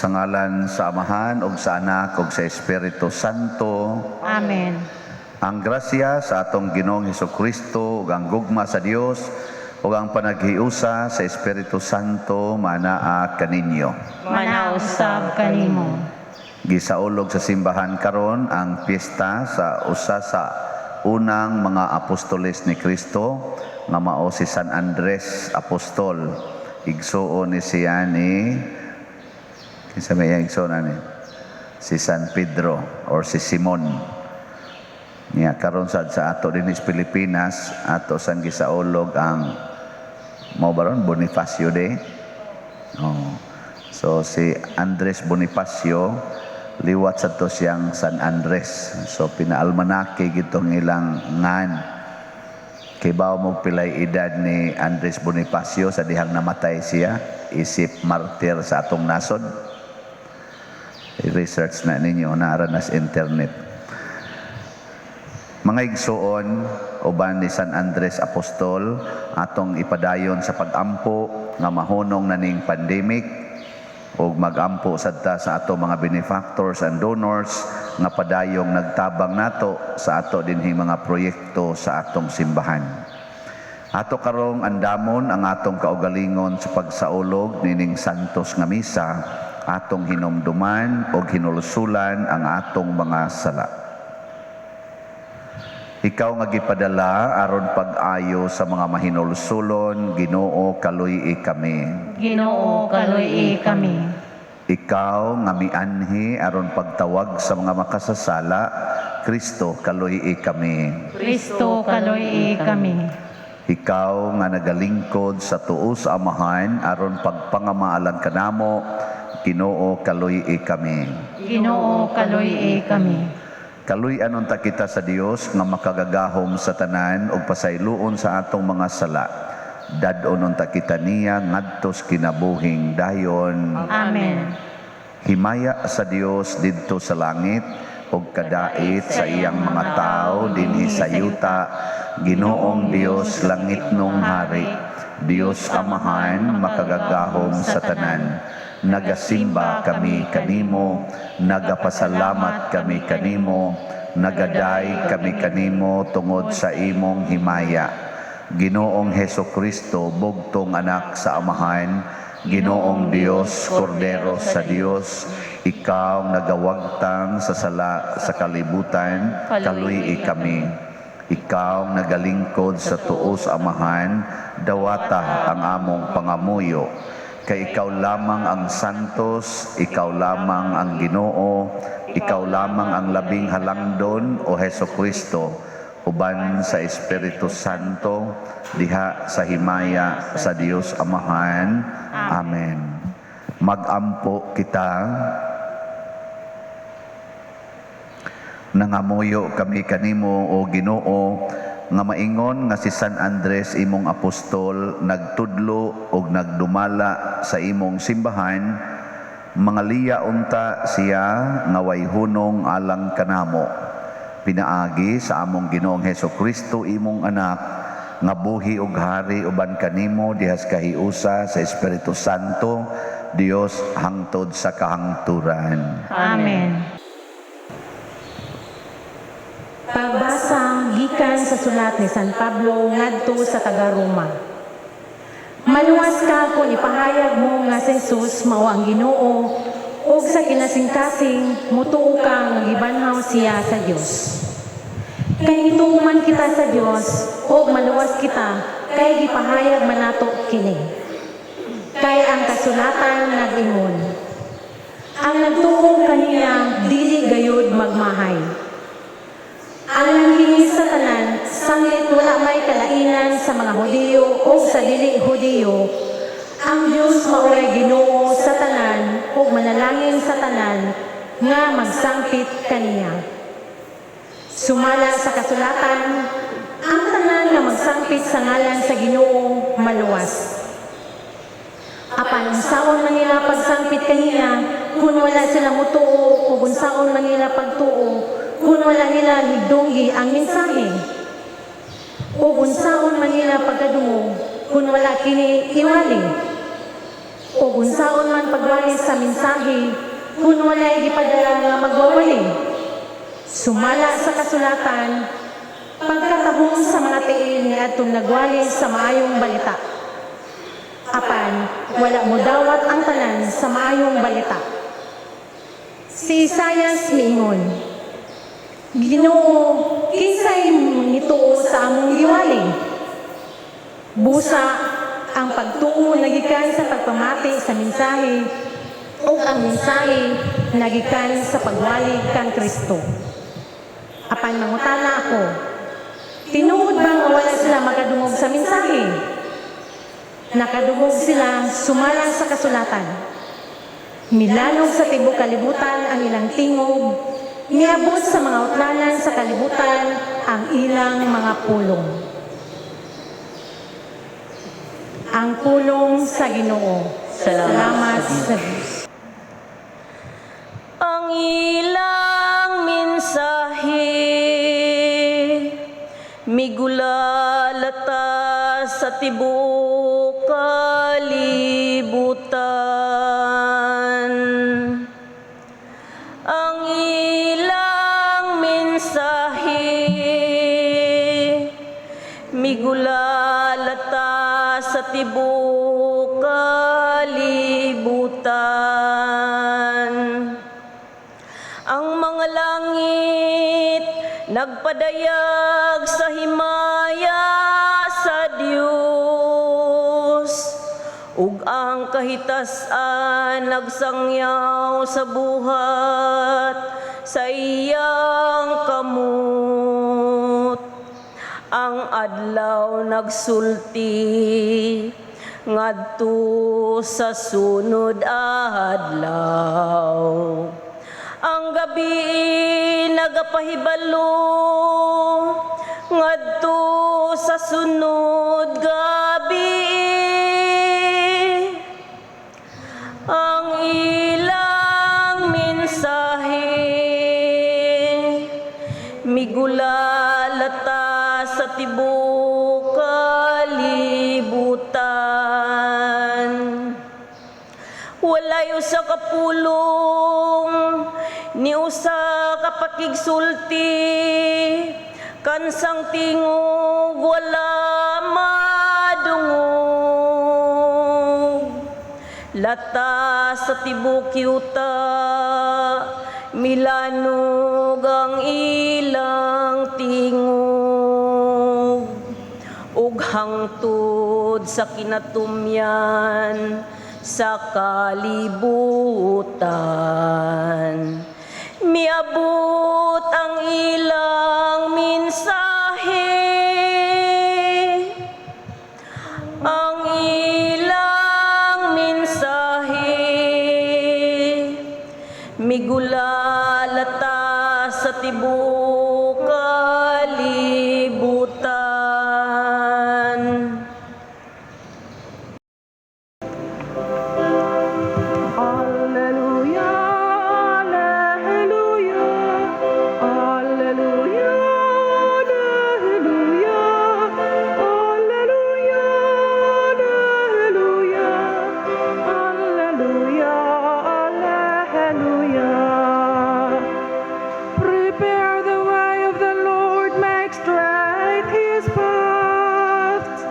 Sa ngalan sa Amahan ug sa Anak ug sa Espiritu Santo. Amen. Ang grasya sa atong Ginoong Hesukristo ug ang gugma sa Dios ug ang panaghiusa sa Espiritu Santo manaa kaninyo. Manaa usab kanimo. Gisaulog sa simbahan karon ang piyesta sa usa sa unang mga apostoles ni Kristo nga mao si San Andres Apostol. Igsuon ni siya ni, kinsa may iyang igsuon ani? Si San Pedro or si Simon. Niya karon sad sa ato dinhi sa Pilipinas, ato sang gisaulog ang mao baron Bonifacio Day. Oh. So si Andres Bonifacio, liwat sa to siyang San Andres. So pinaalmanake gitong ilang ngan. Kay mo pilay edad ni Andres Bonifacio sa dihang namatay siya isip martir sa atong nasod? I-research na ninyo, naara na sa internet. Mga igsuon, uban ni San Andres Apostol, atong ipadayon sa pagampo nga mahunong na ning pandemic ug magampo sad ta sa ato mga benefactors and donors nga padayong nagtabang nato sa ato dinhing mga proyekto sa atong simbahan. Ato karong andamon ang atong kaugalingon sa pagsaulog nining santos nga misa, atong hinumduman og hinulsulan ang atong mga sala. Ikaw nga gipadala aron pag-ayo sa mga mahinulsulon, Ginoo, kaluy-i kami. Ginoo, kaluy-i kami. Ikaw nga mianhi aron pagtawag sa mga makasasala, Kristo, kaluy-i kami. Kristo, kaluy-i kami. Ikaw nga nagalingkod sa tuo sa Amahan aron pagpangamaalang kanamo, Ginoo, kaluy-i kami. Ginoo, kaluy-i kami. Kaluy-an unta kita sa Dios nga makagagahom sa tanan ug pasayloon sa atong mga sala. Dad-on unta kita niya ngadto sa kinabuhing dayon. Amen. Himaya sa Dios didto sa langit ug kadait sa iyang mga tao dinhi sa yuta. Ginoong Dios, langitnong hari, Dios Amahan makagagahom sa tanan. Nagasimba kami kanimo, nagapasalamat kami kanimo, nagaday kami kanimo tungod sa imong himaya. Ginoong Heso Kristo, bugtong anak sa Amahan, Ginoong Dios, Kordero sa Dios, ikaw nagawagtang sa sala sa kalibutan, kaluy-i kami. Ikaw nagalingkod sa tuo sa Amahan, dawata ang among pangamuyo. Kay ikaw lamang ang santos, ikaw lamang ang Ginoo, ikaw lamang ang labing halangdon, o Heso Kristo, uban sa Espiritu Santo, diha sa himaya sa Dios Amahan. Amen. Magampo kita. Nangamuyo kami kanimo, o Ginoo, nga maingon nga si San Andres imong apostol nagtudlo og nagdumala sa imong simbahan, mga liya unta siya nga way hunong alang kanamo. Pinaagi sa among Ginoong Heso Kristo, imong anak, nga buhi og hari uban kanimo dihas kahiusa sa Espiritu Santo, Dios hangtod sa kahangturan. Amen. Pagbasa gikan sa sulat ni San Pablo ngadto sa taga-Roma. Maluwas ka kung ipahayag mo nga si Jesus mao ang Ginoo ug sa kinasingkasing mutuo ka nga gibanhaw siya sa Dios. Kay ituo man kita sa Dios ug maluwas kita kay gipahayag man nato kini. Kay ang kasulatan nag-ingon, ang nagtuo kaniya dili gayud magmahay. Ang nanghingi sa tanan, sanglit wala may kalainan sa mga Hudiyo o sa dili Hudiyo, ang Dios maoray Ginoo sa tanan ug manalangin sa tanan nga magsangpit kaniya. Sumala sa kasulatan, ang tanan nga magsangpit sa ngalan sa Ginoo maluwas. Apan unsaon man nila pagsangpit kaniya kun wala sila motuo, ug unsaon man nila pagtuo kun wala nila higdunggi ang mensahe? Ug unsaon man nila pagkadungog kun wala kini iwali? Ug unsaon man pagwali sa mensahe kun walay gipadala nga magwawali? Sumala sa kasulatan, pagkatahom sa mga tiil niadtong nagwali sa maayong balita. Apan wala modawat ang tanan sa maayong balita. Si Isayas miingon, "Ginoo, kinsay nituo sa among giwali?" Busa, ang pagtuo nagikan sa pagpamati sa mensahe, ug ang mensahe nagikan sa pagwali kang Kristo. Apan mangutana ako, tinuod ba nga wala sila makadungog sa mensahe? Nakadungog sila sumala sa kasulatan. Milanog sa tibuok kalibutan ang ilang tingog, miabot sa mga utlanan sa kalibutan ang ilang mga pulong. Ang pulong sa Ginoo. Salamat Salamat sa Diyos. Ang ilang mensahe migulalata sa tibuok kalibutan. Ang ilang mensahe migulalata sa tibuok kalibutan. Ang mga langit nagpadayag sa himaya sa Dios, ug ang kahitasan nagsangyaw sa buhat sa iyang kamot. Ang adlaw nagsulti ngadto sa sunod adlaw. Ang gabi nagapahibalo ngadto sa sunod gabi. Ang ilang mensahe migulalata sa tibuok kalibutan. Walay usa ka pulong ni usa ka pakigsulti, kansang tingog wala madungog. Lata sa tibuok yuta, milanog ang ilang tingog, ug hangtod sa kinatumyan sa kalibutan miabot ang ilang mensahe. Ang ilang mensahe migulalata sa tibuok kalibutan. Alleluia, alleluia, alleluia, alleluia, alleluia, alleluia, alleluia, alleluia. Prepare the way of the Lord, make straight his paths.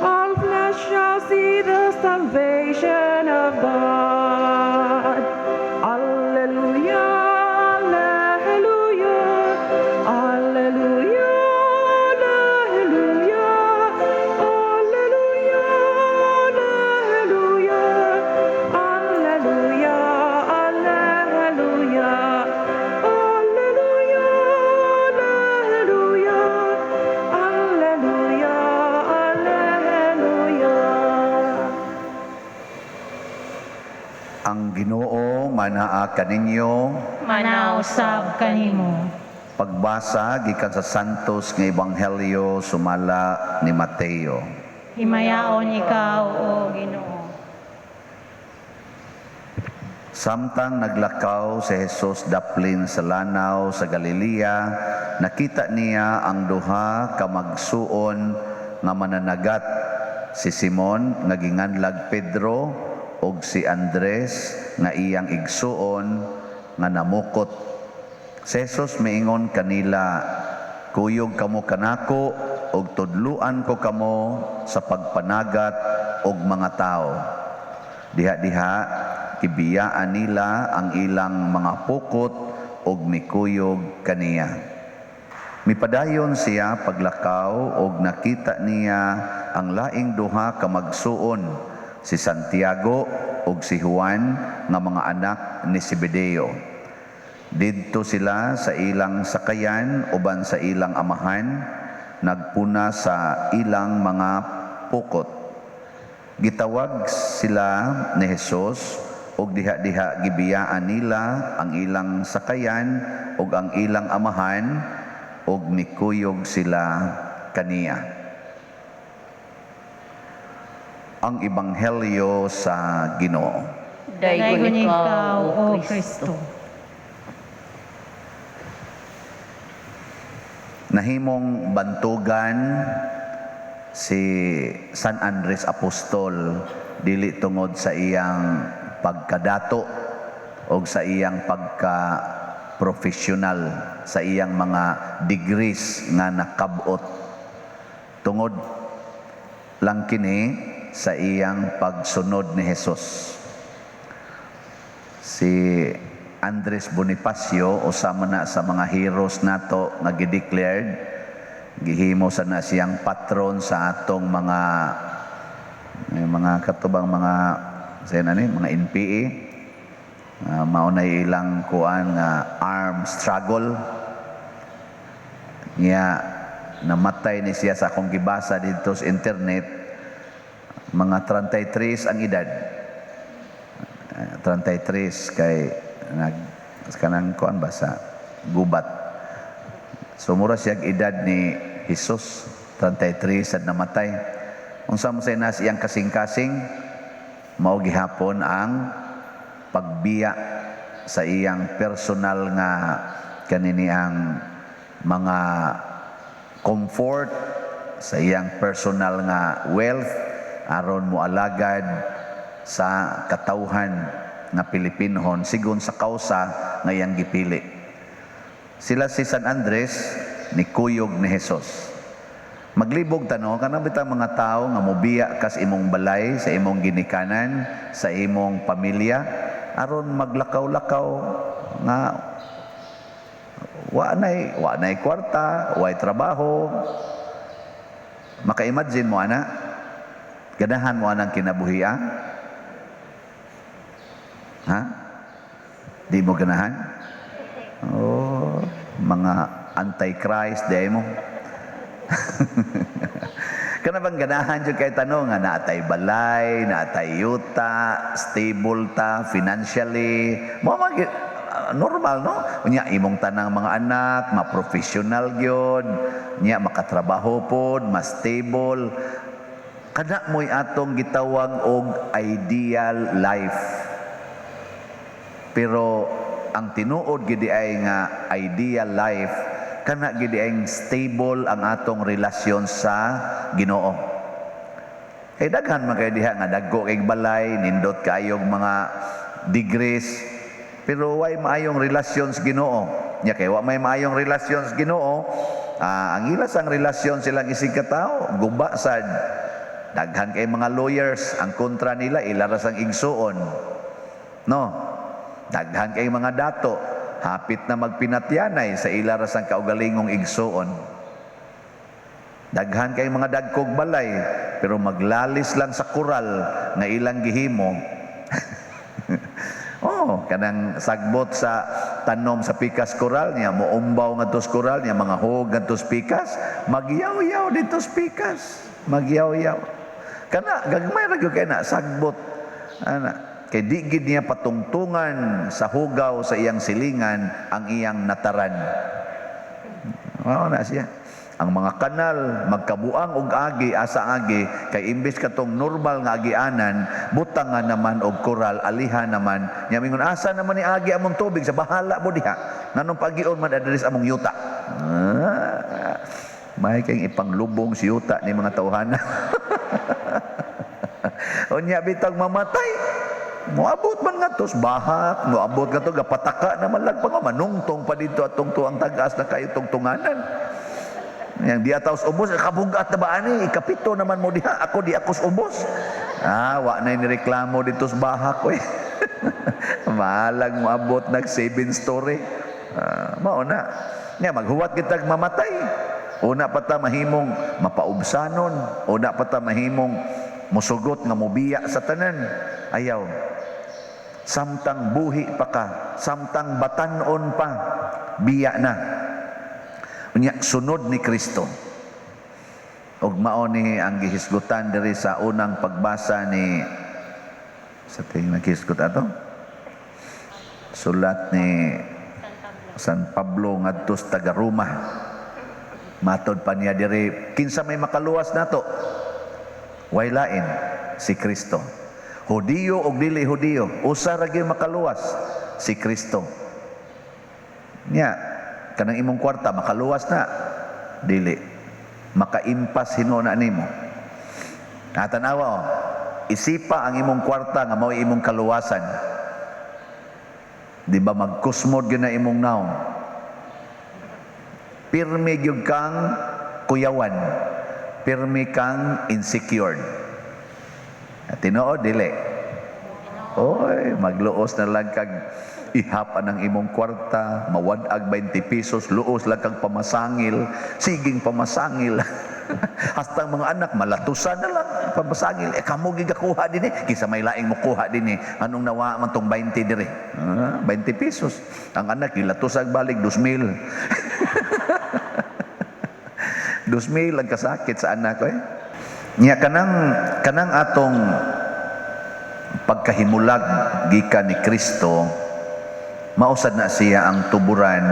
All flesh shall see the salvation of God. Alleluia, alleluia, alleluia, alleluia, alleluia, alleluia, alleluia, alleluia, alleluia, alleluia, alleluia, alleluia. Ang Ginoo manaa kaninyo. Manausab kanimo. Pagbasa gikan sa Santos nga Ebanghelyo sumala ni Mateo. Himayaon ikaw, o Ginoo. Samtang naglakaw si Jesus daplin sa lanaw sa Galilea, nakita niya ang duha ka magsuon nga mananagat, si Simon nga ginganlag Pedro ug si Andres nga iyang igsuon nga namukot. Si Jesus miingon kanila, "Kuyog kamo kanako ug tudluan ko kamo sa pagpanagat og mga tao." Diha-diha gibiyaan nila ang ilang mga pukot ug mikuyog kaniya. Mipadayon siya paglakaw og nakita niya ang laing duha ka magsuon, si Santiago ug si Juan nga mga anak ni Zebedeo. Didto sila sa ilang sakayan uban sa ilang amahan, nagpuna sa ilang mga pukot. Gitawag sila ni Jesus ug diha-diha gibiyaan nila ang ilang sakayan ug ang ilang amahan ug mikuyog sila kaniya. Ang Ebanghelyo sa Ginoo. Daygon Daygon ikaw, ikaw, O O Kristo. Kristo. Nahimong bantugan si San Andres Apostol dili tungod sa iyang pagkadato o sa iyang pagka-professional, sa iyang mga degrees nga nakabot. Tungod lang kini sa iyang pagsunod ni Jesus. Si Andres Bonifacio, usama na sa mga heroes nato nga gideclared, gihimo sa na siyang patron sa atong mga mga katubang mga sa ni mga NPA, mao na ilang kuan nga armed struggle. Nya namatay ni siya sa akong gibasa didto sa internet, mga 33 ang edad. 33 kay nag kanang kuan ba sa gubat. So mura siya edad ni Jesus, 33 sad namatay. Unsa mo say nas iyang kasing-kasing, mao gihapon ang pagbiya sa iyang personal nga kanini ang mga comfort, sa iyang personal nga wealth aron moalagad sa katawhan nga Pilipinhon sigon sa kausa nga iyang gipili. Sila si San Andres ni kuyog ni Jesus. Maglibog tano kanang bitang mga tawo nga mobiya kas imong balay, sa imong ginikanan, sa imong pamilya aron maglakaw-lakaw nga wa nay kwarta, way trabaho. Maka-imagine mo ana? Ganahan mo anang kinabuhia? Ha? Di mo ganahan? Oh, mga anti-Christ di mo. Kana bang ganahan jud kay tanong nga naatay balay, naatay yuta, stable ta financially. Mo mag normal, no? Unya imong tanang mga anak, ma-professional gyud, nya makatrabaho pod, mas stable. Kana mo'y atong gitawag og ideal life. Pero ang tinuod gid ay nga ideal life kana gid ay stable ang atong relasyon sa Ginoo. Kay daghan man kay diha nga dagko kay balay, nindot kaayog mga degrees, pero way maayong relasyon sa Ginoo. Nya kay wa may maayong relasyon sa Ginoo, ang ilas ang relasyon silang isig ka tawo, guba sad. Daghan kay mga lawyers, ang kontra nila ila ra sang igsuon. No? Daghan kay mga dato, hapit na magpinatyanay sa ila ra sang kaugalingong igsuon. Daghan kay mga dagkog balay, pero maglalis lang sa koral nga ilang gihimo. Oh, kanang sagbot sa tanom sa pikas koral niya, moumbaw ngadto sa koral niya, mga hog ngadto sa pikas, magyaw-yaw dito sa pikas, magyaw-yaw. Kana gagmay ra gyud kay na sagbot. Ana, kay di gid niya patungtungan sa hugaw sa iyang silingan ang iyang nataran. Mao na siya. Ang mga kanal magkabuang og agi asa agi kay imbes katong normal nga agianan, butang nga naman og koral, alihan naman. Nya mingon, asa naman ni agi among tubig, sa bahala mo diha. Nganong pagion man adres among yuta. May kay ipanglubong si yuta ni mga tawhana. Unya bitag mamatay. Moabot man nga tos bahak, moabot nga to gapataka naman lag pa nga manungtong pa dito atong tuang tagas na kayo tungtunganan. Yang diya taos ubos, kabugat na ba ani? Ikapito naman mo diha, ako di akos ubos. Ah, wa na nireklamo dito sa bahak oy. Mahalag moabot nag seven story. Ah, mao na. Nya maghuwat kitag mamatay. Una pa ta mahimong mapaubsanon, una pa ta mahimong musugot nga mobiya sa tanan. Ayaw. Samtang buhi pa ka, samtang batanon pa, biya na. Unya sunod ni Kristo. Ug mao ni ang gihisgutan diri sa unang pagbasa ni sa ting naghisgot ato. Sulat ni San Pablo ngadto sa taga Roma. Matod pa niya diri, kinsa may makaluwas nato? Way lain si Kristo. Hudiyo og dili Hudiyo, usa ra gyud makaluwas, si Kristo. Nya, kanang imong kwarta makaluwas na? Dili. Makaimpas hinuon na nimo. Natanawa oh. Isipa ang imong kwarta nga mao imong kaluwasan. Di ba magkusmod gyud na imong naong? Pirmi gyud kang kuyawan. Pirmi kang insecure. Tinuod dili? Oy, magluos na lang kag ihapan ang imong kwarta, mawad-ag 20 pesos, luos lang kag pamasangil, siging pamasangil. Hasta ang mga anak, malatusan na lang, pamasangil. Eh, kamo gigakuha din eh. Kisa may laing mukuha din eh. Anong nawa man tong 20 dire? Ah, 20 pesos. Ang anak, gilatusag balik, 2,000. 2,000 ang kasakit sa anak ko eh. Nya kanang atong pagkahimulag gikan ni Kristo, mausad na siya ang tuburan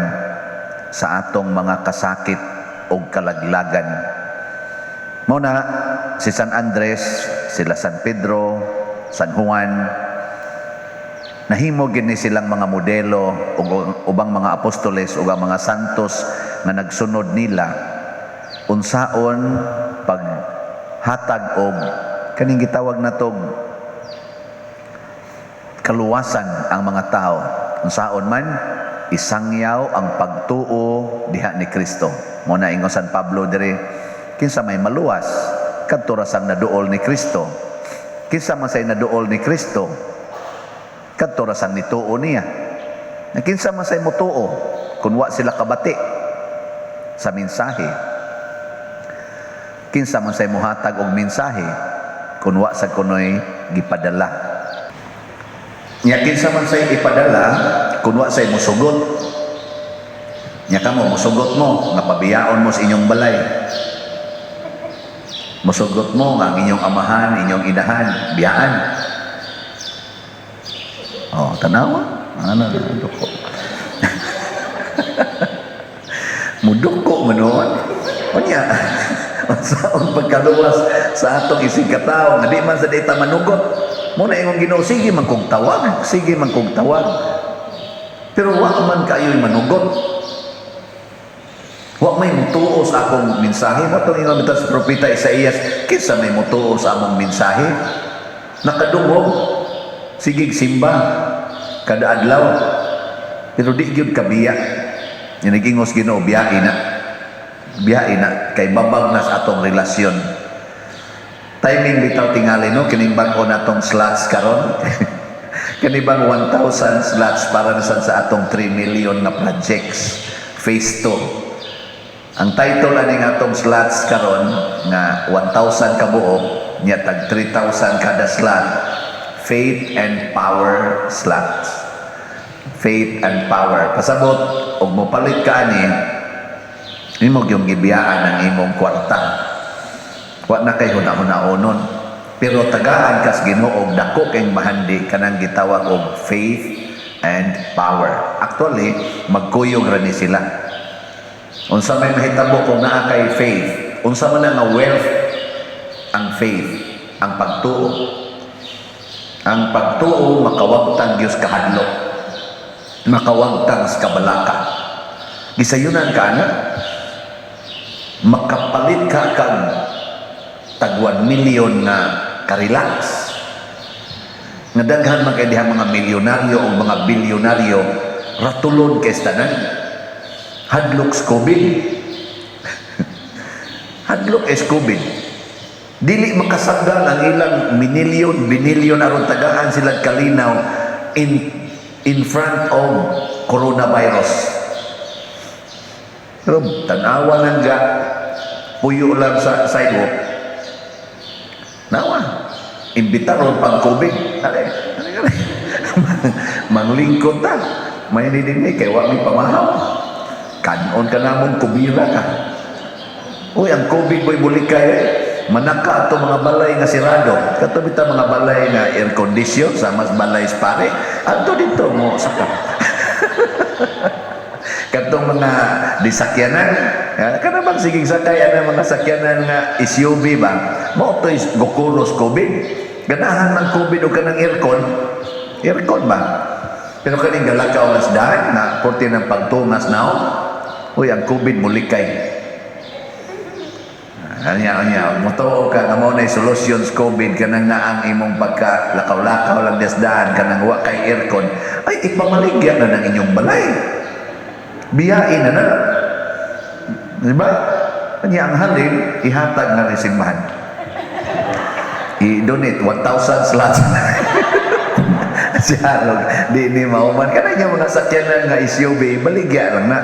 sa atong mga kasakit o kalaglagan. Mao na si San Andres, sila San Pedro, San Juan, nahimo gid ni silang mga modelo ug ubang mga apostoles ug ang mga santos nga nagsunod nila unsaon paghatag og kaning gitawag natog kaluwasan ang mga tao. Unsaon man isangyaw ang pagtuo diha ni Kristo. Mo na ingon San Pablo diri, kinsa may maluwas kadto ra sang naduol ni Kristo. Kinsa man say naduol ni Kristo kadto ra sang nituo niya. Na kinsa man say motuo kun wa sila kabati sa mensahe? Kinsa man say mohatag og mensahe kun wa sa kunoy gipadala? Nya kinsa man say ipadala kun wa say mosugot? Nya kamo mosugot mo nga pabiyaon mo sa inyong balay. Mosugot mo nga ang inyong amahan, inyong inahan, biyaan. Oh, tanawa. Ano, duko. Muduko man noon. Unya, unsaon pagkaluwas sa atong isig katawo nga di man sa dita manugot. Mo na ingon Ginoo, sige man kog tawag, sige man kog tawag. Pero wa man kayo'y manugot. Wa may mutuo sa akong mensahe. Mo tong ingon bitaw sa propeta Isaías, kinsa may mutuo sa among mensahe? Nakadungog, sigig simba kada adlaw. Pero di gyud kabiya. Yan nagingos Ginoo, biyahe na. Biyahe na kay babag na sa atong relasyon. Timing bitaw tingali no kining bag-o natong slots karon. Kani bang 1,000 slots para na sad sa atong 3 million nga projects phase 2. Ang title ani nga atong slots karon nga 1,000 ka buok nya tag 3,000 kada slot, Faith and Power Slots. Faith and Power. Pasabot og mopalit ka ani imo gyung gibiyaan ang imong kwarta. Wa na kay huna-hunaonon. Pero tagaan kas Ginoo og dako kay mahandi kanang gitawag og faith and power. Actually, magkuyog ra ni sila. Unsa may mahitabo kung naa kay faith? Unsa man nga wealth ang faith, ang pagtuo. Ang pagtuo makawagtang Dios kahadlok. Makawagtang sa kabalaka. Gisayunan ka na makapalit ka kag tag 1 million nga ka-relax. Nga daghan man kay diha mga milyonaryo o mga bilyonaryo, ratulon kay tanan. Hadlok sa COVID. Hadlok is COVID. Dili makasanggang ang ilang minilyon, binilyon aron tagaan sila kalinaw in front of coronavirus. Pero tanawa lang ga, puyo lang sa sidewalk. Nawa. Imbitaron pang COVID. Ale, ale, ale. Manglingkod ta. May ni din kay wa mi pamahaw. Kanon ka namong kubira ka. Uy, ang COVID boy bulikay eh. Manaka ato mga balay nga sirado. Kato bitaw mga balay nga air condition sa mas balay sa pare. Adto dito mo saka. Katong mga disakyanan, ya, kana bang siging sakay ana mga sakyanan nga SUV ba? Mao to is gokuros COVID. Ganahan man COVID o kanang aircon. Aircon ba? Pero kaning galakaw nas daan na porte ng pagtungas now. Uy, ang COVID mulikay. Anya, anya, motoo ka nga mao na solusyon sa COVID kanang naang imong pagka lakaw-lakaw lang desdaan kanang wa kay aircon, ay ipamaligya na ng inyong balay. Biyain na na. Di ba? Anya ang halin, ihatag na rin simbahan. I-donate 1,000 slots. Si Halog, di ni mauman. Kana niya mga sakyanan nga SUV, baligya lang na.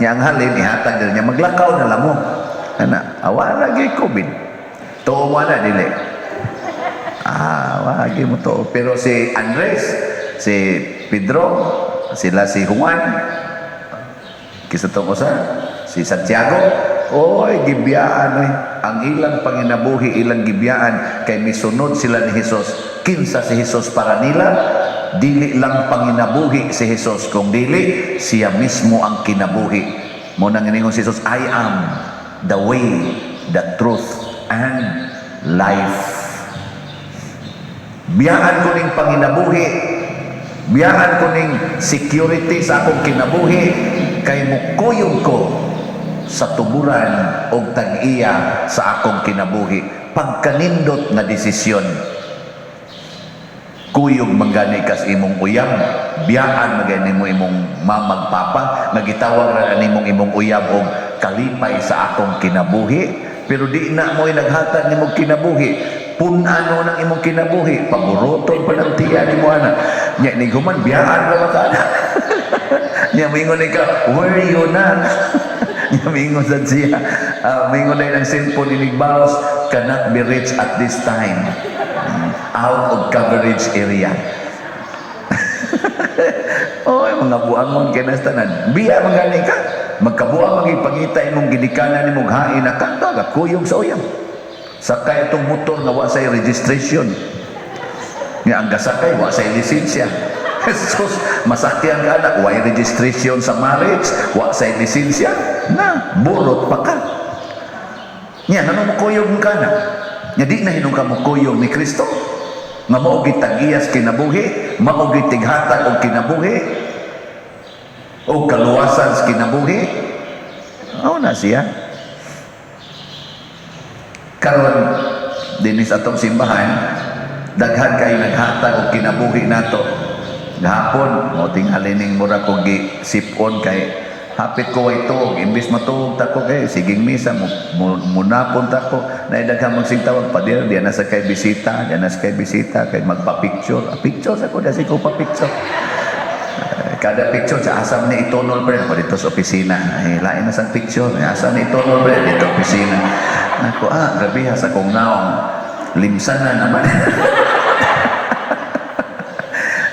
Nya ang halin, ihatag na niya. Maglakaw na lang mo. Ana, awa lagi COVID. Tuo mo na, dili. Ah, wagi mo to. Pero si Andres, si Pedro, sila si Juan, kisa to ko sa, si Santiago, oy, gibiyaan oy. Ang ilang panginabuhi, ilang gibiyaan, kay misunod sila ni Jesus. Kinsa si Jesus para nila, dili lang panginabuhi si Jesus, kung dili, siya mismo ang kinabuhi. Mo nang iningon si Jesus, "I am the way, the truth, and life." Biyaan ko ning panginabuhi, biyaan ko ning security sa akong kinabuhi, kay mukuyog ko sa tuburan og tag-iya sa akong kinabuhi. Pagkanindot nga desisyon, kuyog manggani kas imong uyab, biyaan magani mo imong mamag papa, nagitawag ra nimong imong uyab og kalipay sa akong kinabuhi, pero di na mo'y naghatag nimong kinabuhi. Pun-ano ng imong kinabuhi, paburoton pa ng tiya nimo ana. Nya ni human biyaan ra ba ka ana? Nya mingon ka, "Where you na?" Nya mingon sad siya. Mingon na ang cellphone inigbaos, "Cannot be reached at this time. Out of coverage area." Oy, mga buangon kay nas tanan. Biya man gani ka. Magkabuang magipangita imong ginikanan nimong hain na ka, kuyog sa uyab. Sakay itong motor nga wa say registration. Nga ang gasakay wa say lisensya. Jesus, masakyan ka na, way registration sa marriage, wa say lisensya, na, burot pa ka. Nya, ano mo kuyog ka na? Nya di na hinong ka mo kuyog ni Kristo. Nga mao gitagiyas kinabuhi, mao gitighatag og kinabuhi, o kaluwasan sa kinabuhi. Mao na siya. Karon dinis atong simbahan, daghan kay naghatag og kinabuhi nato. Gahapon, mo tingali ning mura ko gi sipon kay hapit ko way tuog, imbis matuog ta ko kay siging misa mo, munapon ta ko na daghang magsigtawag, "Pader, diyan na sa kay bisita, diyan na sa kay bisita," kay magpa-picture. Ah, picture sa ko, dasi ko pa picture. Eh, kada picture sa asam ni itunol pa rin ako dito sa opisina. Ay, lain na sang picture. Ay, asam ni itunol pa rin dito opisina. Nako, ah, grabe ha sa kong naong. Limsan na naman.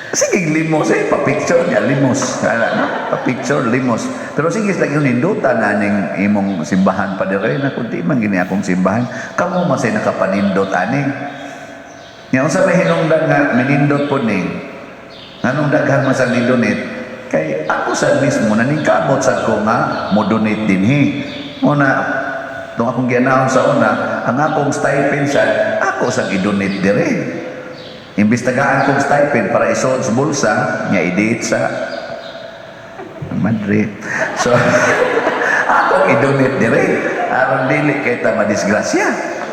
Sige, limos eh, pa-picture niya, limos. Kala, no? Pa-picture, limos. Pero sige, lang yung ninduta na ning imong simbahan pa dire na kundi man gini akong simbahan. Kamo masay nakapanindot ani. Nya unsa may hinungdan nga minindot po ning nganong daghan man sa ni-donate kay ako sa mismo naningkamot sad ko nga mo donate dinhi. Muna tong akong gianahon sa una, ang akong stipend sad ako sa i-donate dire. Imbis tagaan kong stipend para isuod sa bulsa, nya i-date sa Madrid. So, ako i-donate dire aron dili kay ta madisgrasya.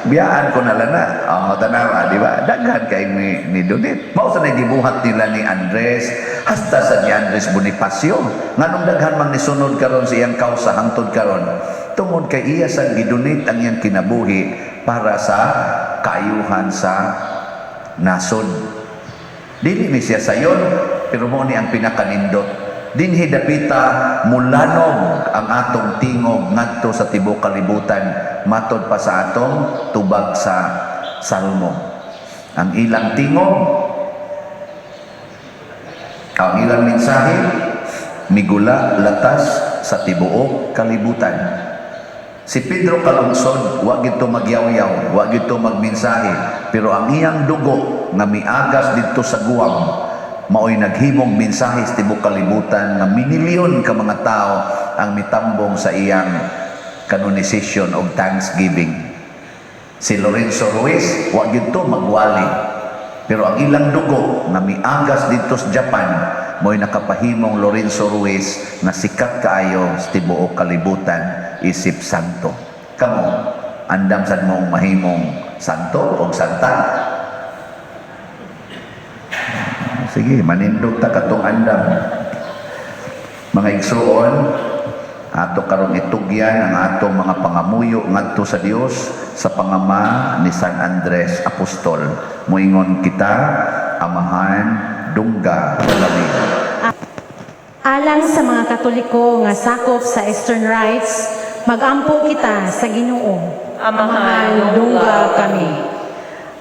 Biyaan ko na lang na. Oh, tanawa, di ba? Daghan kay ni donate. Mao sa gibuhat nila ni Andres, hasta sa ni Andres Bonifacio. Nganong daghan man nisunod karon sa iyang kausa hangtod karon? Tungod kay iya sa gidonate ang iyang kinabuhi para sa kaayuhan sa nasod. Dili ni siya sayon, pero mo ni ang pinakanindot. Dinhi dapita mulanog ang atong tingog ngadto sa tibuok kalibutan matod pa sa atong tubag sa Salmo. Ang ilang tingog, ang ilang mensahe, migula latas sa tibuok kalibutan. Si Pedro Calungsod, wa gito magyaw-yaw, wa gito magmensahe, pero ang iyang dugo nga miagas didto sa Guam, maoy naghimong mensahe sa tibuok kalibutan nga minilyon ka mga tao ang mitambong sa iyang canonization og thanksgiving. Si Lorenzo Ruiz, wa gito magwali, pero ang ilang dugo nga miagas didto sa Japan, mo'y nakapahimong Lorenzo Ruiz nga sikat kaayo sa tibuok kalibutan isip santo. Kamo, andam sad mong mahimong santo o santa? Sige, manindog ta katong andam. Mga igsuon, ato karong itugyan ang atong mga pangamuyo ngadto sa Dios sa pangama ni San Andres Apostol. Moingon kita, Amahan, dungga kami. Alang sa mga Katoliko nga sakop sa Eastern Rites, magampo kita sa Ginoo. Amahan, dungga kami.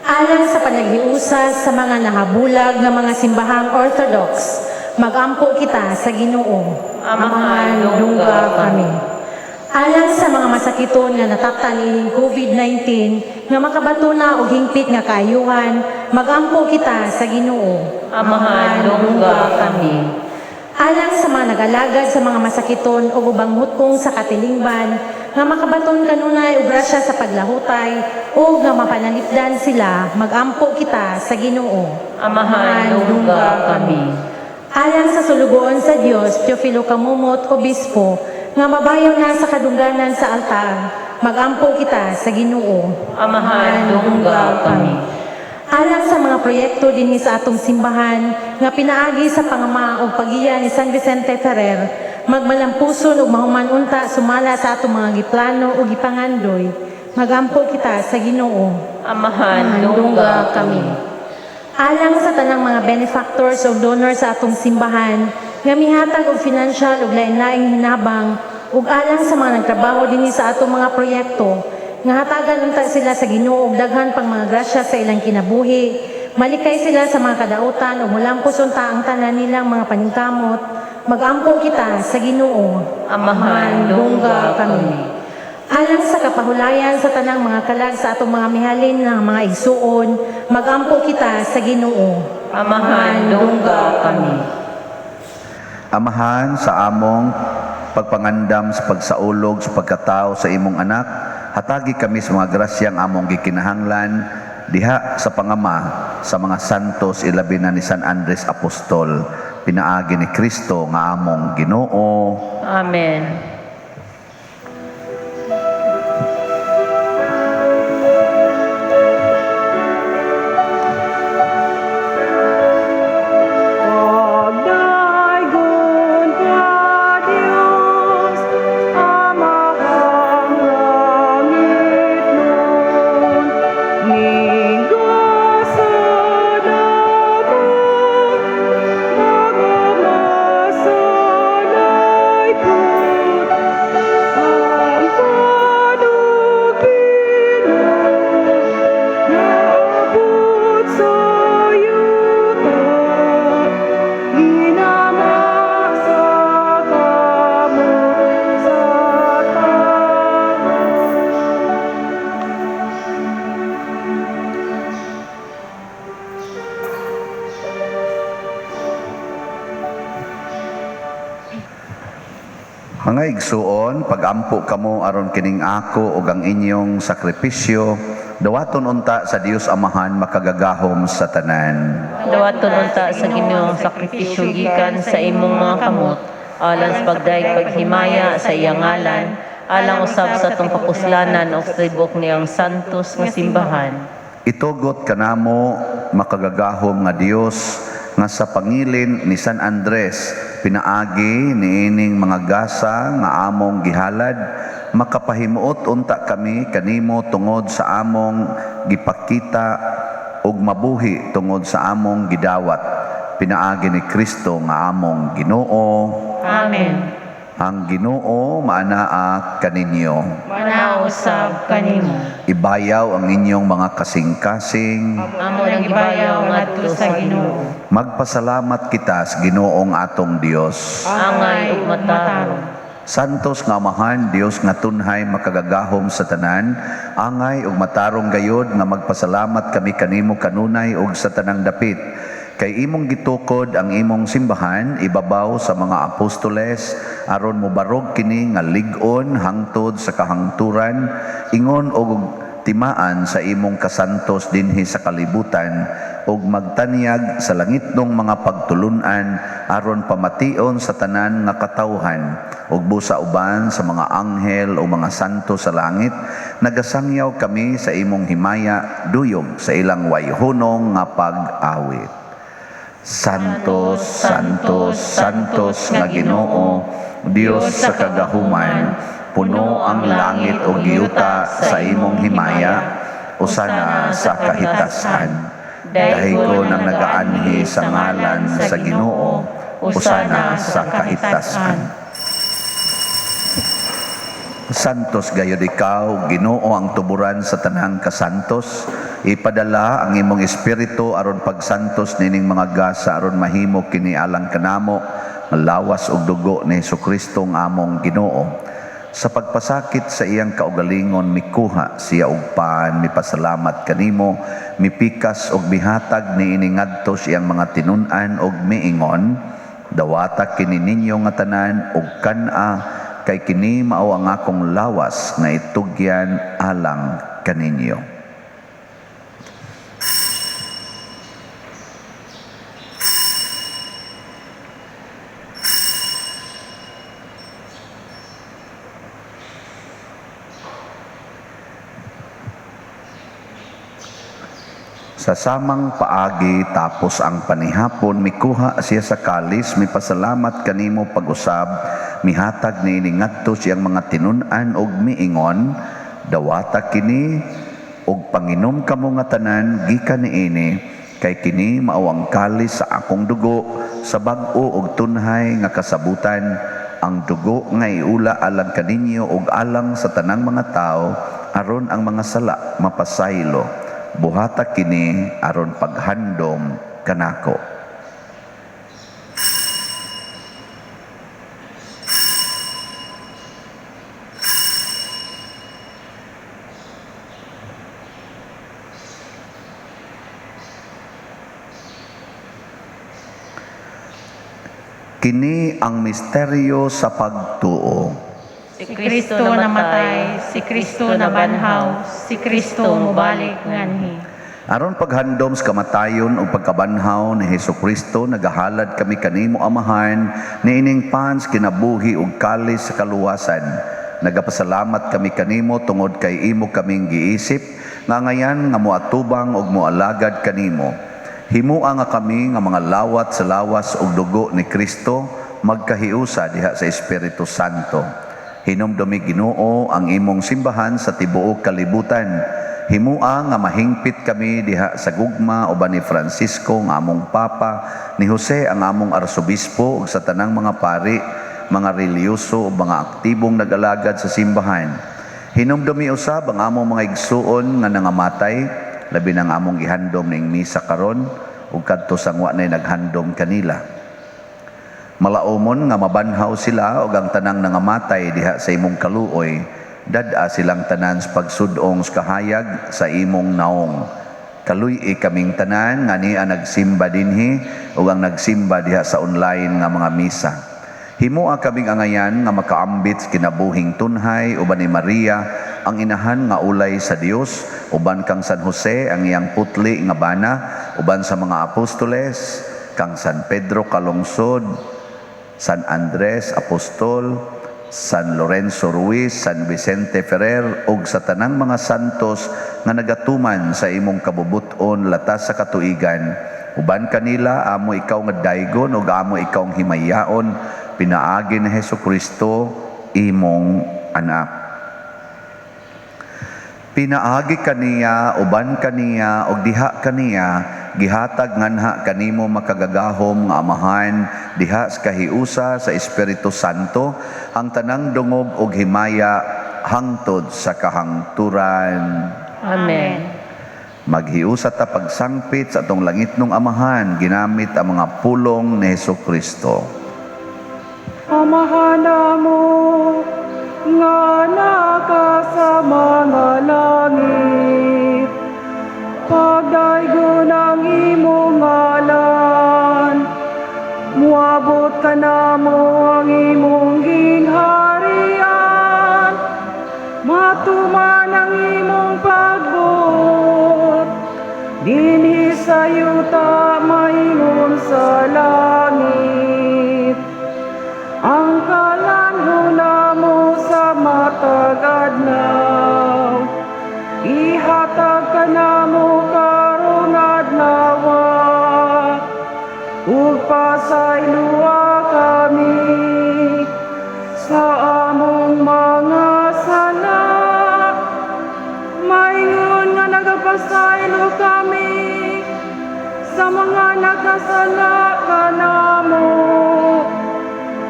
Alang sa panaghiusa sa mga nahabulag nga mga simbahang Orthodox, magampo kita sa Ginoo. Amahan, dungga kami. Alang sa mga masakiton nga nataptan ining COVID-19 nga makabato na og hingpit nga kaayuhan, magampo kita sa Ginoo. Amahan, dungga kami. Alang sa mga nag-alagad sa mga masakiton o ubang hutkong sa katilingban, nga makabaton kanunay og grasya sa paglahutay o nga mapanalipdan sila, magampo kita sa Ginoo. Amahan, dungga kami. Alang sa sulugoon sa Dios, Teofilo Camomot, Obispo, nga mabayaw na sa kadungganan sa altar, magampo kita sa Ginoo. Amahan, dungga kami. Alang sa mga proyekto dinhi sa atong simbahan nga pinaagi sa pangama og pagiya ni San Vicente Ferrer, magmalampuson ug mahuman unta sumala sa atong mga giplano ug gipangandoy, magampo kita sa Ginoo. Amahan, dungga kami. Alang sa tanang mga benefactors o donors sa atong simbahan nga mihatag og financial ug lain-laing hinabang ug alang sa mga nagtrabaho dinhi sa atong mga proyekto nga hatagan unta sila sa Ginoo og daghan pang mga grasya sa ilang kinabuhi, malikay sila sa mga kadautan ug mulampos unta ang tanan nilang mga paningkamot, magampo kita sa Ginoo. Amahan, dungga kami. Alang sa kapahulayan sa tanang mga kalag sa atong mga mihalin ng mga igsuon, magampo kita sa Ginoo. Amahan, dungga kami. Amahan, sa among pagpangandam sa pagsaulog sa pagkatao sa imong anak, hatagi kami sa mga grasyang among gikinahanglan diha sa pangama sa mga santos, ilabi na ni San Andres Apostol, pinaagi ni Kristo nga among Ginoo. Amen. Pagdaygon ka, Diyos, Amahang langitnon, ninggo sa damo, mga masalaypot, ang panugbinon, naabot sa yuta, ginama sa kamot sa tao. Mga igsuon, pagampo kamo aron kining ako ug ang inyong sakripisyo dawaton unta sa Dios Amahan makagagahom sa tanan. Dawaton unta sa Ginoo ang sakripisyo gikan sa imong mga kamot, alang sa pagdayeg paghimaya sa iyang ngalan, Alang usab sa atong kapuslanan ug sa tibuok niyang santos nga simbahan. Itugot kanamo makagagahom nga Dios nga sa pangilin ni San Andres pinaagi niining mga gasa nga among gihalad makapahimuot unta kami kanimo tungod sa among gipakita ug mabuhi tungod sa among gidawat pinaagi ni Kristo nga among Ginoo. Amen. Ang Ginoo maanaa kaninyo. Manao usab kanimo. Ibayaw ang inyong mga kasing-kasing. Amo nang gibayaw ngadto sa Ginoo. Magpasalamat kita sa Ginoong atong Dios. Angay ug matarong. Santos nga Amahan, Dios nga tunhay makagagahom sa tanan, angay ug matarong gayod nga magpasalamat kami kanimo kanunay ug sa tanang dapit. Kay imong gitukod ang imong simbahan ibabaw sa mga apostoles aron mobarog kini nga lig-on hangtod sa kahangturan ingon og timaan sa imong kasantos dinhi sa kalibutan ug magtanyag sa langitnong mga pagtulun-an aron pamation sa tanan nga katawhan ug busa uban sa mga anghel o mga santo sa langit nagasangyaw kami sa imong himaya duyog sa ilang wayhunong nga pag-awit. Santos, Santos, Santos nga Ginoo, Dios sa kagahuman, puno ang langit ug yuta sa imong himaya, usana sa kahitasan. Dahil ang nagaanhi sa ngalan sa Ginoo, usana sa kahitasan. Santos gayud ikaw, Ginoo ang tuburan sa tanang kasantos. Ipadala ang imong espiritu aron pagsantos nining mga gasa aron mahimo kini alang kanamo nga lawas ug dugo ni Hesukristo nga among Ginoo. Sa pagpasakit sa iyang kaugalingon mikuha siya og pan, mipasalamat kanimo, mipikas og mihatag niini ngadto sa iyang mga tinun-an og miingon, dawata kini ninyo nga tanan og kan-a kay kini mao ang akong lawas nga itugyan alang kaninyo. Sa samang paagi tapos ang panihapon mikuha siya sa kalis mipasalamat kanimo pag-usab mihatag niini ngadto siyang mga tinun-an og miingon dawata kini og panginom kamo nga tanan gikan niini kay kini mao ang kalis sa akong dugo sa bag-o og tunhay nga kasabutan ang dugo nga iula alang kaninyo og alang sa tanang mga tawo aron ang mga sala mapasaylo. Buhata kini aron paghandom kanako. Kini ang misteryo sa pagtuo. Si Kristo namatay, si Kristo nabanhaw, si Kristo mobalik nganhi. Aron paghandom sa kamatayon ug pagkabanhaw ni Hesukristo, nagahalad kami kanimo Amahan niining pans kinabuhi ug kalis sa kaluwasan. Nagapasalamat kami kanimo tungod kay imo kaming giisip nga ngayan nga moatubang ug moalagad kanimo. Himua nga kami nga mga lawat sa lawas ug dugo ni Kristo magkahiusa diha sa Espiritu Santo. Hinumdumi Ginoo ang imong simbahan sa tibuok kalibutan. Himua nga mahingpit kami diha sa gugma uban ni Francisco ang among Papa, ni Jose ang among Arsobispo ug sa tanang mga pari, mga relihiyoso ug mga aktibong nag-alagad sa simbahan. Hinumdumi usab ang among mga igsuon nga nangamatay, labi nang among gihandom ning misa karon ug kadto sa wa nay naghandom kanila. Malaumon nga mabanhaw sila og ang tanang nangamatay diha sa imong kaluoy, dad-a silang tanan sa pagsudong sa kahayag sa imong naong. Kaluy-i kaming tanan nga niya nagsimba dinhi ug ang nagsimba diha sa online nga mga misa. Himua kaming angayan nga makaambit sa kinabuhing tunhay uban ni Maria ang inahan nga ulay sa Dios, uban kang San Jose ang iyang putli nga bana, uban sa mga apostoles, kang San Pedro kalungsod, San Andres apostol, San Lorenzo Ruiz, San Vicente Ferrer ug sa tanang mga santos nga nagatuman sa imong kabubut-on latas sa katuigan. Uban kanila amo ikaw nga daygon ug amo ikaw ang himayaon pinaagi ni Hesukristo imong anak. Pinaagi kaniya, uban kaniya, ug diha kaniya, gihatag nganha kanimo makagagahom nga Amahan, diha sa kahiusa sa Espiritu Santo, ang tanang dungog ug himaya hangtod sa kahangturan. Amen. Maghiusa ta pagsangpit sa atong langitnong Amahan, ginamit ang mga pulong ni Hesukristo. Amahan namo nga naka sa mga langit, pagdaygon ang imong ngalan, muabot kanamo ang imong gingharian, matuman ang imong pagbuot, dinhi sa yuta maingon sa langit. Ang kalanho namo sa matag adlaw, ihatag kanamo karong adlaw, ug pasayloa kami sa among mga sala, maingon nga nagapasaylo kami sa mga nakasala kanamo,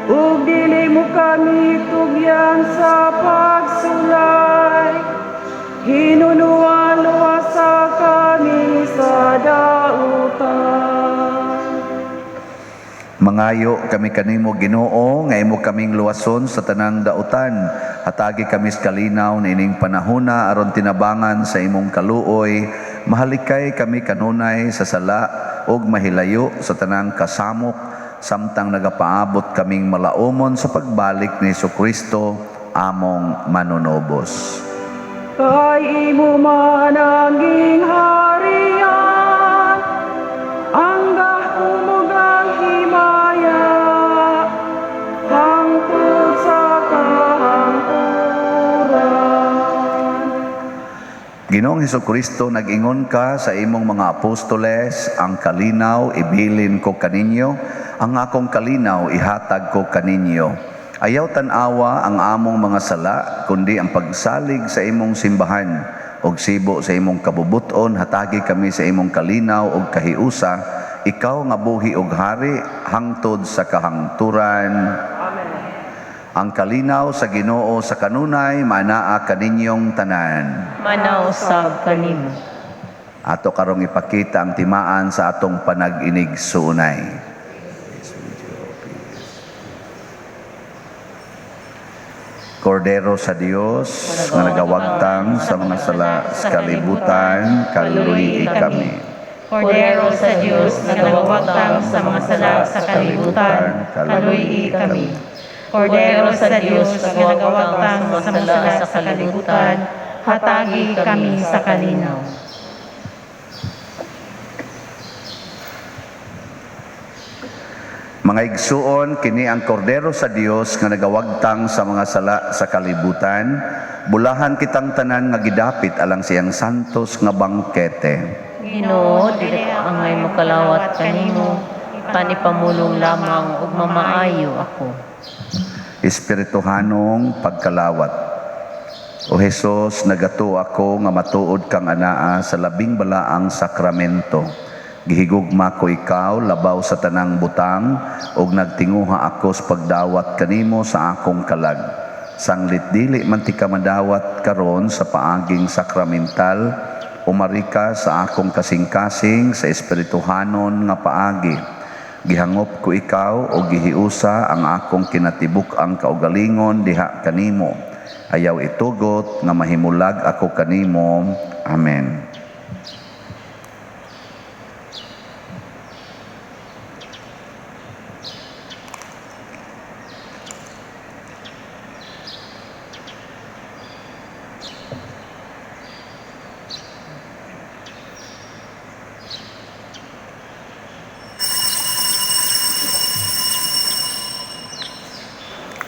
ug dili mo kami tugyan sa pagsulay, hinunuan luwasa kami sa dautan. Mangayo kami kanimo Ginoo nga imo kaming luwason sa tanang dautan. Hatagi kami sa kalinaw niining panahona aron tinabangan sa imong kaluoy. Mahalikay kami kanunay sa sala ug mahilayo sa tanang kasamok samtang nagapaabot kaming malaumon sa pagbalik ni Hesukristo among manunobos. Kay imo man ang gingharian, ang gahom ug ang himaya, hangtod sa kahangturan. Ginoong Hesukristo, nag-ingon ka sa imong mga apostoles, ang kalinaw ibilin ko kaninyo, ang akong kalinaw ihatag ko kaninyo. Ayaw tan-awa ang among mga sala, kundi ang pagsalig sa imong simbahan og sibo sa imong kabubuton, hatagi kami sa imong kalinaw og kahiusa, ikaw nga buhi og hari hangtod sa kahangturan. Amen. Ang kalinaw sa Ginoo sa kanunay manaa kaninyong tanan. Manaw usab kanimo. Ato karong ipakita ang timaan sa atong panag-inig suunay. Kordero sa Dios nga nagawagtang sa mga sala sa kalibutan, kaluluyi kami. Kordero sa Dios nga nagawagtang sa mga sala sa kalibutan, kaluyi kami. Kordero sa Dios nga nagawagtang sa mga sala sa kalibutan, hatagi kami sa kalinaw. Mga igsuon, kini ang kordero sa Dios nga nagawagtang sa mga sala sa kalibutan. Bulahan kitang tanan nga gidapit alang siyang santos nga bangkete. Ginoo, dili ko angay mokalawat kanimo, panipamulong lamang ug mamaayo ako. Espirituhanong pagkalawat. O Hesus, nagatuo ako nga matuod kang anaa sa labing balaang sakramento. Gihigugma ko ikaw labaw sa tanang butang ug nagtinguha ako sa pagdawat kanimo sa akong kalag. Sanglit dili man ti ka madawat karon sa paaging sakramental, umari ka sa akong kasing-kasing sa espirituhanon nga paagi. Gihangop ko ikaw o gihiusa ang akong kinatibuk-ang kaugalingon diha kanimo. Ayaw itugot nga mahimulag ako kanimo. Amen.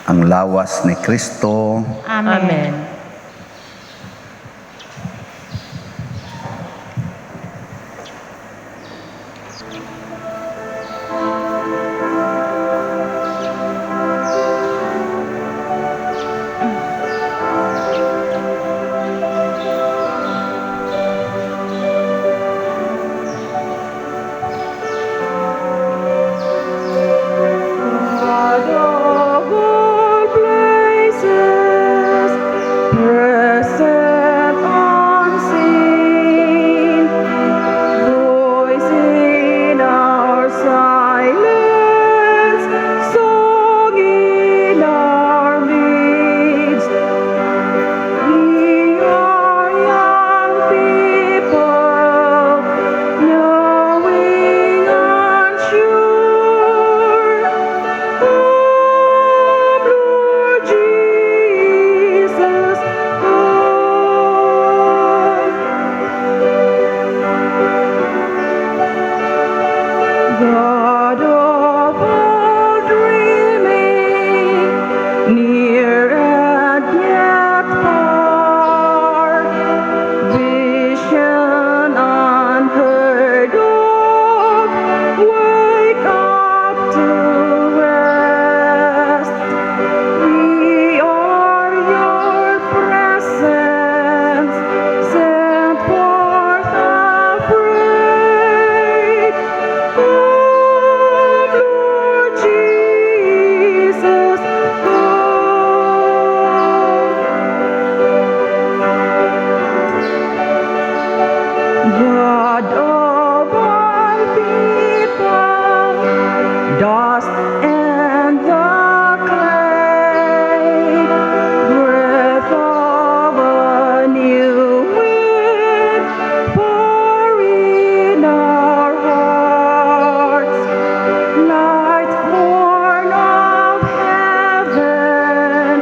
Ang lawas ni Kristo. Amen. Amen. God of all places, present unseen, voice in our silence, song in our midst. We are young people, knowing unsure. Come, Lord Jesus, come. God of all dreaming, near and yet far, vision unheard of, wake up to rest. We are your presence, sent forth afraid. Come, Lord Jesus, come. God of all people, dust and the clay, breath of a new wind, pour in our hearts, light born of heaven,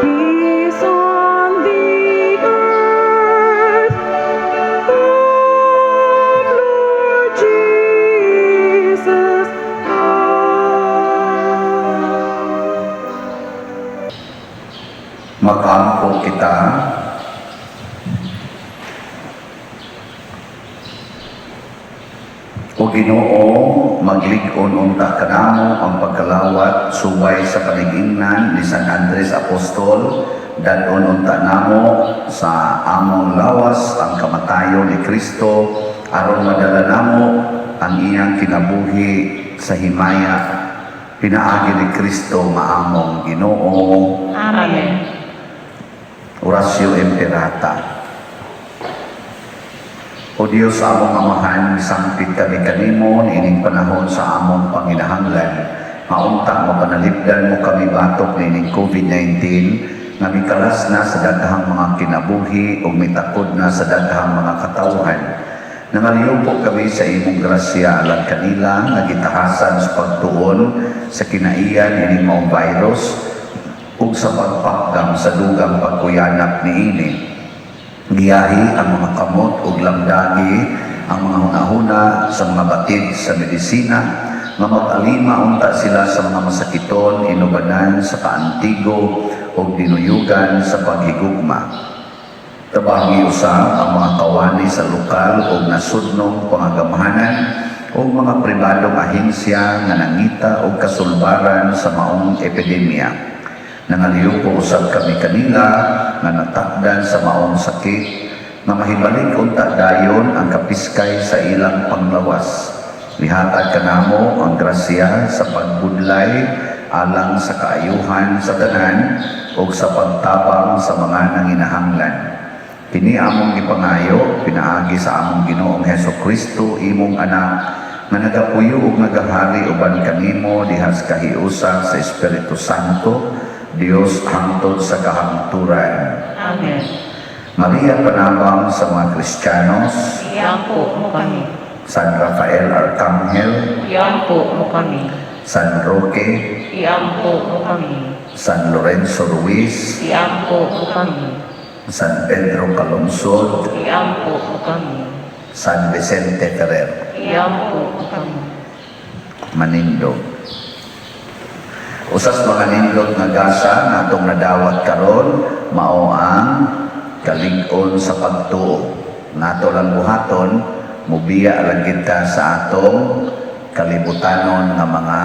peace on the earth. Come, Lord Jesus, come. Magampo kita. O Ginoo, maglig-on unta kanamo ang pagkalawat subay sa panigingnan ni San Andres Apostol, dad-on unta namo sa among lawas ang kamatayon ni Kristo aron madala namo ang iyang kinabuhi sa himaya pinaagi ni Kristo nga among Ginoo. Amen. Oratio Imperata. O Diyos, among Amahan, misampit kami kanimo niining panahon sa among panginahanglan. Maunta mapanalipdan mo kami batok niining COVID-19 nga mikalas na sa daghang mga kinabuhi ug mitakod na sa daghang mga katawhan. Nangaliyupo kami sa imong grasya alang kanila nga gitahasan sa pagtuon sa kinaiyan ining maong virus ug sa pagpakdam sa dugang pagkuyanap niini. Giyahi ang mga kamot ug lamdagi ang mga hunahuna sa mga batid sa medisina nga mag-alima unta sila sa mga masakiton, inubanan sa kaantigo ug dinuyugan sa paghigugma. Tabangi usab ang mga kawani sa lokal ug nasudnong pangagamhanan ug mga pribadong ahensya nga nangita og kasulbaran sa maong epidemya. Nangaliyupo usab kami kanila nga natakdan sa maong sakit nga mahibalik unta dayon ang kapiskay sa ilang panglawas. Ihatag kanamo ang grasya sa pagbudlay alang sa kaayuhan sa tanan ug sa pagtabang sa mga nanginahanglan. Kini among gipangayo pinaagi sa among Ginoong Heso Kristo, imong anak, nga nagapuyo ug nagahari uban kanimo diha sa kahiusan sa Espiritu Santo, Dios, hangtod sa kahangturan. Amen. Maria, panabang sa mga Kristiyanos, Iampo mo kami. San Rafael Arcangel, Iampo mo kami. San Roque, Iampo mo kami. San Lorenzo Ruiz, Iampo mo kami. San Pedro Calungsod, Iampo mo kami. San Vicente Ferrer. Iampo mo kami. Manindog. Usas mga nindot nga gasa nga atong nadawat karon mao ang kalig-on sa pagtuo. Nato lang buhaton, mubiya lang kita sa atong kalibutanon nga mga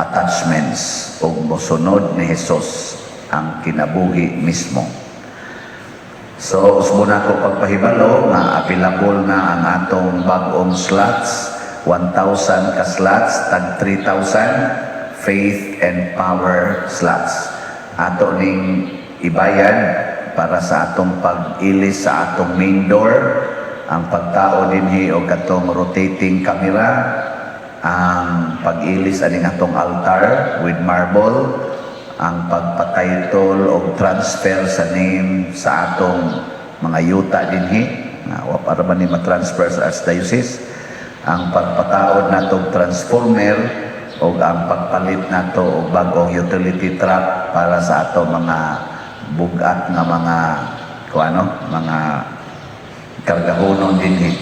attachments ug mosunod ni Hesus ang kinabuhi mismo. So, usbon ako pagpahibalo nga available na ang atong bag-ong slots, 1,000 ka slots, tag 3,000 faith and power slots. Ato ning ibayad para sa atong pag-ilis sa atong main door, ang pagtao dinhi og katong rotating camera, ang pag-ilis aning atong altar with marble, ang pagpatitle o transfer sa name sa atong mga yuta dinhi nga wa para ba ni ma-transfer sa Archdiocese, ang pagpataod natong transformer o ang pagpalit nato og bag-ong utility truck para sa ato mga bugat nga mga kuano, mga kargahonon dinhi.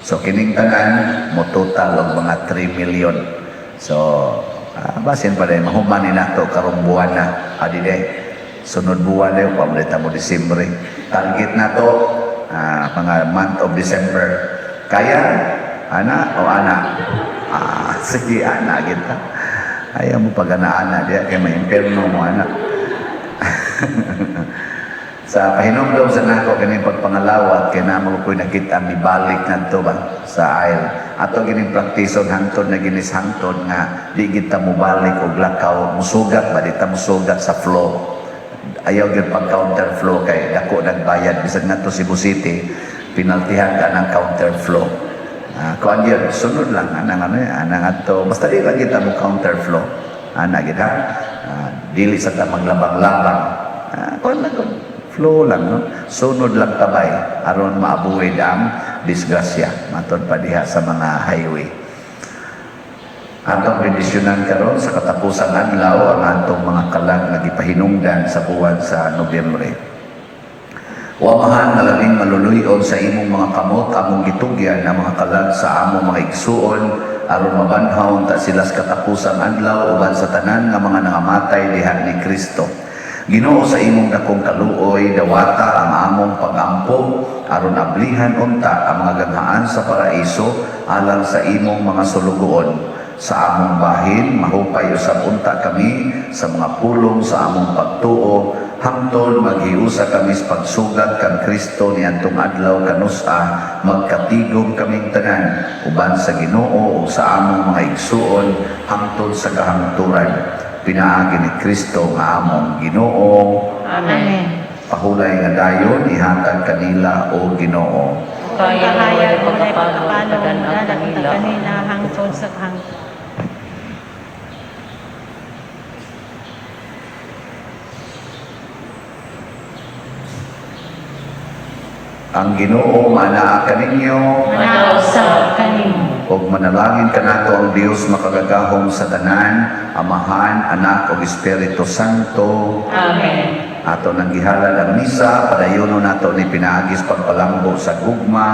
So kining tanan mo total og mga 3 million. So basin pa rin mahuman ni nato karong buwan na adi de sunod buwan de pamulita mo Disyembre. Target nato mga month of December. Kaya ana o ana? Sige, ana kita. Ayaw mo pag ana-ana diya kay may impierno mo ana. Sa pahinomdom sa nako kining pagpangalawat kay namo ko'y nakita mibalik ngadto ba sa aisle. Ato kining praktison hangtod na ginis hangtod nga di kita mobalik og lakaw, musugat ba, di ta musugat sa flow. Ayaw gyud pag counter flow kay dako nagbayad bisan ngadto Cebu City, penaltihan ka ng counter flow. Kuan yun, sunod lang anang ano anang adto basta di lang kita mo counter flow. Ana gid ha. Dili sa ta maglabang-labang. Kuan lang kun flow lang no. Sunod lang tabay aron ma-avoid ang disgrasya matod pa diha sa mga highway. Atong bendisyonan karon sa katapusang adlaw ang atong mga kalag nga gipahinungdan sa buwan sa Nobyembre. O Amahan nga labing maluluy-on, sa imong mga kamot among gitugyan ang mga kalag sa among mga igsuon aron mabanhaw unta sila sa katapusang adlaw uban sa tanan nga mga nangamatay diha ni Kristo. Ginoo, sa imong dakong kaluoy, dawata ang among pagampo aron ablihan unta ang mga ganghaan sa paraiso alang sa imong mga sulugoon. Sa among bahin, mahupay usab unta kami sa mga pulong sa among pagtuo hangtod maghiusa kami sa pagsugat kang Kristo niadtong adlaw kanusa magkatigom kaming tanan uban sa Ginoo ug sa among mga igsuon hangtod sa kahangturan, pinaagi ni Kristo nga among Ginoo. Amen. Pahulay nga dayon ihatag kanila, o Ginoo. Kaya Kahayag mo walay pagkapalo, pagkapalo, kadan-ang dadan kanila. Kanila hangtod sa hangtod. Ang Ginoo manaa kaninyo. Manaa usab kanimo. Ug manalangin kanato ang Dios makagagahom sa tanan, Amahan, Anak ug Espiritu Santo. Amen. Ato nang gihalad ang misa, padayono nato ni pinaagi sa pagpalambo sa gugma,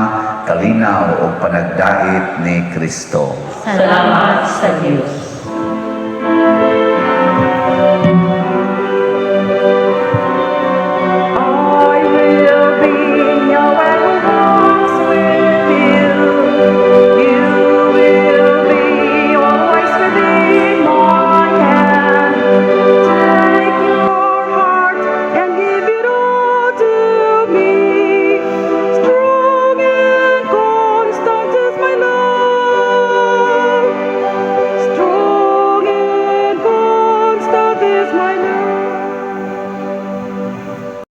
kalinaw ug panagdait ni Kristo. Salamat sa Dios.